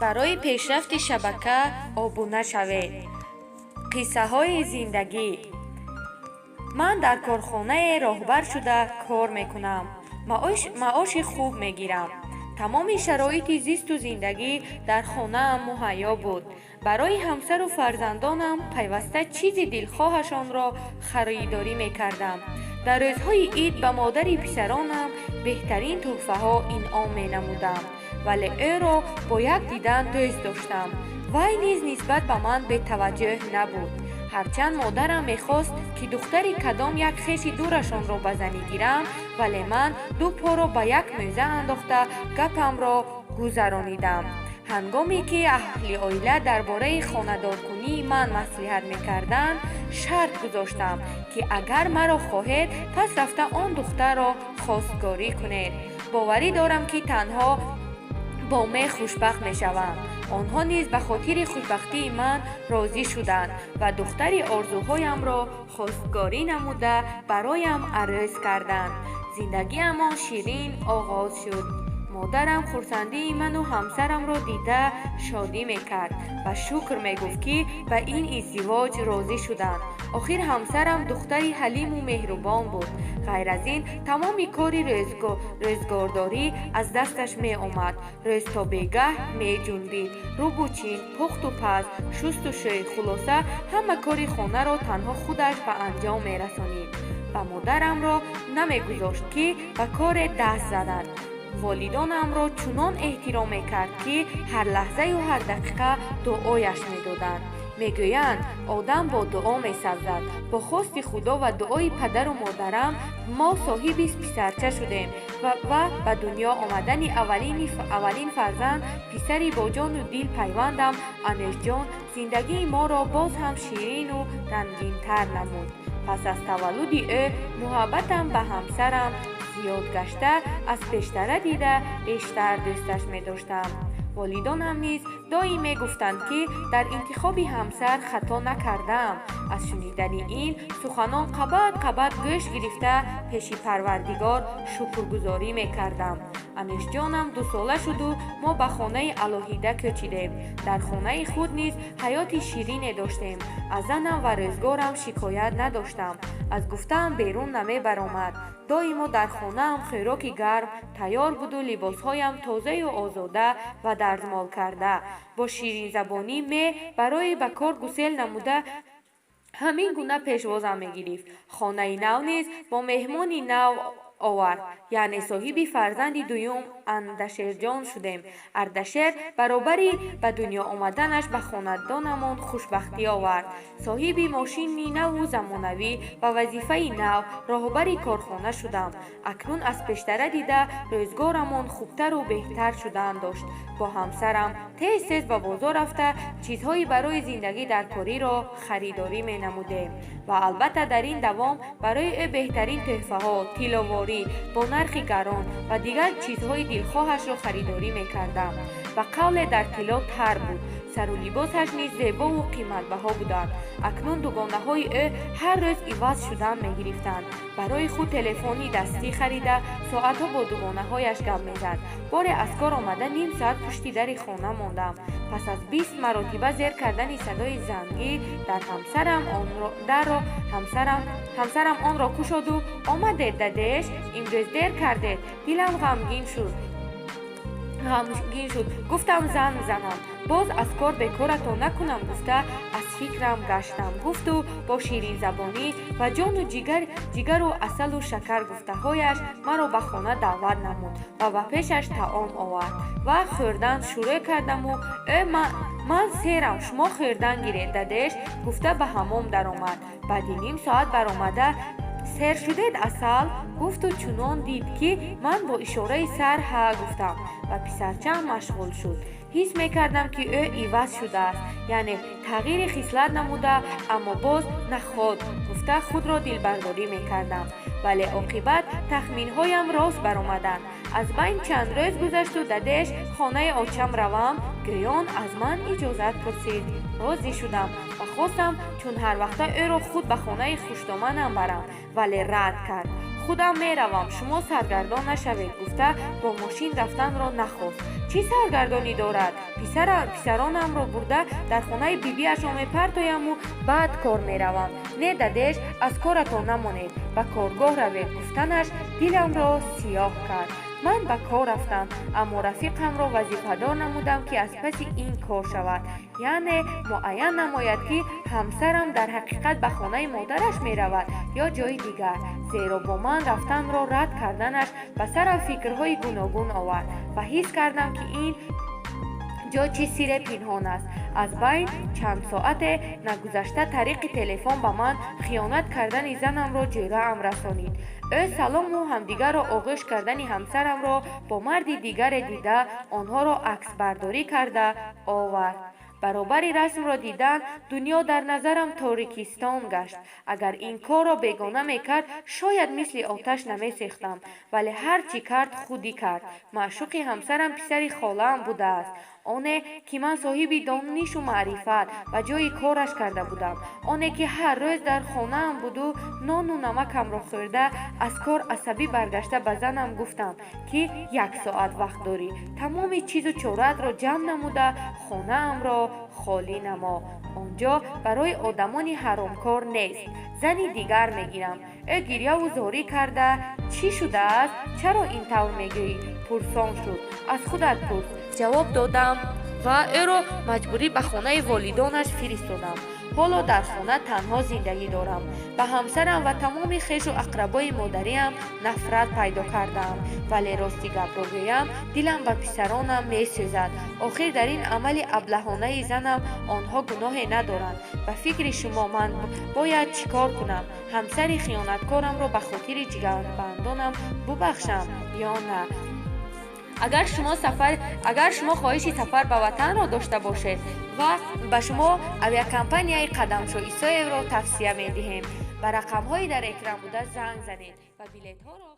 Барои пешрафти шабака обуна шавед. Қиссаҳои зиндагӣ. Ман дар корхонае роҳбар шуда кор мекунам, маоши хуб мегирам. Тамоми шароити зисту зиндагӣ дар хонаам муҳайё буд. Барои ҳамсару фарзандонам пайваста чизи дилхоҳашонро харидорӣ мекардам. Дар рӯзҳои ид ба модари писаронам беҳтарин тӯҳфаҳо инъом менамудам, вале ӯро бо як дидан дӯст доштам. Вай низ нисбат ба ман бетаваҷҷӯҳ набуд. Ҳарчанд модарам мехост, ки духтари кадом як хеши дурашонро ба занӣ гирам, вале ман ду поро ба як мӯза андохта, гапамро гузаронидам. Ҳангоме ки аҳли оила дар бораи хонадоркунии ман маслиҳат мекарданд, шарт гузоштам, ки агар маро хоҳед, пас рафта он духтарро хостгорӣ кунед. Боварӣ дорам, ки танҳо бо меҳр хушбахт мешавам. Онҳо низ ба хотири хушбахтии ман розӣ шуданд ва духтари орзуҳоямро хостгорӣ намуда, бароям арӯс карданд. Зиндагиамон ширин оғоз шуд. Модарам хурсандии ману ҳамсарамро дида шодӣ мекард ва шукр мегуфт, ки ба ин издивоҷ розӣ шуданд. Охир ҳамсарам духтари ҳалиму меҳрубон буд. Ғайр аз ин, тамоми кори рӯзгордорӣ аз дасташ меомад. Рӯз то бегаҳ меҷунбид: рӯбу чин, пухту паз, шусту шӯй, хулоса, ҳама кори хонаро танҳо худаш ба анҷом мерасонид ва модарамро намегузошт, ки ба коре даст занад. Волидонамро чунон эҳтиром мекард, ки ҳар лаҳзаю ҳар дақиқа дуояш медоданд. Мегӯянд, одам бо дуо месабзад. Бо хости Худо ва дуои падару модарам мо соҳиби писарча шудем ва ба дунё омадани аввалин фарзанд, писари бо ҷону дил пайвандам Анушҷон, зиндагии моро боз ҳам ширину рангинтар намуд. Пас аз таваллуди ӯ муҳаббатам ба ҳамсарам зиёд гашта, аз пештара дида бештар дӯсташ медоштам. Волидонам низ доим мегуфтанд, ки дар интихоби ҳамсар хато накардаам. Аз шунидани ин суханон қабат қабат гӯш гирифта, пеши Парвардигор шукргузорӣ мекардам. Анушҷонам 2-сола шуду мо ба хонаи алоҳида кӯчидем. Дар хонаи худ низ ҳаёти ширине доштем. Аз занам ва рӯзгорам шикоят надоштам. Аз гуфтаам берун намебаромад. Доимо дар хонаам хӯроки гарм тайёр буду либосҳоям тозаю озода ва дарзмолкарда. Бо ширинзабонӣ ме барои ба кор гусел намуда, ҳамин гуна пешвозам мегирифт. Хонаи нав низ бо меҳмони нав овард, яъне соҳиби фарзанди дуюм Ардашерҷон шудем. Ардашер баробари ба дунё омаданаш ба хонадонамон хушбахтӣ овард. Соҳиби мошини наву замонавӣ ва вазифаи нав, роҳбари корхона шудам. Акнун аз пештара дида рӯзгорамон хубтару беҳтар шудан дошт. Бо ҳамсарам тез тез ба бозор рафта, чизҳои барои зиндагӣ даркориро харидорӣ менамудем ва албатта, дар ин давом барои ӯ беҳтарин тӯҳфаҳо, тилловорӣ бо нархи гарон ва дигар чизҳои дилхоҳашро харидорӣ мекардам. Ба қавле, дар тилло тар буд. Сару либосаш низ зебову қиматбаҳо буданд. Акнун дугонаҳои ӯ ҳар рӯз иваз шудан мегирифтанд. Барои худ телефони дастӣ харида, соатҳо бо дугонаҳояш гап мезад. Боре аз кор омада, ним соат пушти дари хона мондам. Пас аз 20 маротиба зер кардани садои зангӣ дар ҳамсарам дарро, ҳамсарам онро кушоду: «Омадед, дадеш, имрӯз дер кардед». Дилам ғамгин шуд. Гуфтам занг занам, боз аз кор бекоратон накунам гуфта, аз фикрам гаштам, гуфту бо ширинзабонӣ ва ҷону ҷигару асалу шакар гуфтаҳояш маро ба хона даъват намуд ва ба пешаш таом овард ва хӯрдан шурӯъ кардаму ӯ: «Ман серам, шумо хӯрдан гиред, дадеш», гуфта, ба ҳаммом даромад. Баъди ним соат баромада: «Сер шудед, Асал?» гуфту чунон дид, ки ман бо ишораи сар «ҳа» гуфтам ва писарчаам машғул шуд. Ҳис мекардам, ки ӯ иваз шудааст, яъне тағйири хислат намуда, аммо боз наход гуфта, худро дилбардорӣ мекардам. Вале оқибат тахминҳоям рост баромаданд. Аз байн чанд рӯз гузашту дадеш хонаи очам равам гӯён аз ман иҷозат пурсид. Розӣ шудам ва хостам, чун ҳар вақта ӯро худ ба хонаи хушдоманам барам, вале рад кард. Худам меравам, шумо саргардон нашавед, гуфта, бо мошин рафтанро нахост. Чӣ саргардонӣ дорад? Писаронамро бурда дар хонаи бибиашон мепартояму баъд кор меравам. Не, дадеш, аз коратон намонед, ба коргоҳ равед, гуфтанаш диламро сиёҳ кард. Ман ба кор рафтам, аммо рафиқамро вазифадор намудам, ки аз паси ин кор шавад, яъне муайян намояд, ки ҳамсарам дар ҳақиқат ба хонаи модараш меравад ё ҷои дигар, зеро бо ман рафтанро рад карданаш ба сарам фикрҳои гуногун овард ва ҳис кардам, ки ин ҷо чӣ сирре пинҳон аст. Аз байн чанд соате нагузашта тариқи телефон ба ман хиёнат кардани занамро ҷӯраам расонид. Ӯ салому ҳамдигарро оғӯш кардани ҳамсарамро бо марди дигаре дида, онҳоро аксбардорӣ карда овард. Баробари расмро дидан дунё дар назарам торикистон гашт. Агар ин корро бегона мекард, шояд мисли оташ намесехтам, вале ҳар чӣ кард, худӣ кард. Маъшуқи ҳамсарам писари холаам будааст, оне ки ман соҳиби донишу маърифат ва ҷои кораш карда будам, оне ки ҳар рӯз дар хонаам буду нону намакамро хӯрда. Аз кор асабӣ баргашта, ба занам гуфтам, ки як соат вақт дорӣ, тамоми чизу чораатро ҷамъ намуда, хонаамро холӣ намо. Он ҷо барои одамони ҳаромкор нест. Зани дигар мегирам. Ӯ гирьяву зорӣ карда, чӣ шудааст, чаро ин тавр мегӯӣ, пурсон шуд. Аз худат пурс, ҷавоб додам ва ӯро маҷбурӣ ба хонаи волидонаш фиристодам. Ҳоло дар хона танҳо зиндагӣ дорам. Ба ҳамсарам ва тамоми хешу ақрабои модариам нафрат пайдо кардаам, вале рости гапро гӯям, дилам ба писаронам месӯзад. Охир дар ин амали аблаҳонаи занам онҳо гуноҳе надоранд. Ба фикри шумо, ман бояд чӣ кор кунам? Ҳамсари хиёнаткорамро ба хотири ҷигарбандонам бубахшам ё на? Агар шумо хоҳиши сафар ба ватанро дошта бошед, ва ба шумо авиакомпанияи Қадамшо Исоевро тавсия медиҳем. Ба рақамҳои дар экран буда занг занед ва билетҳоро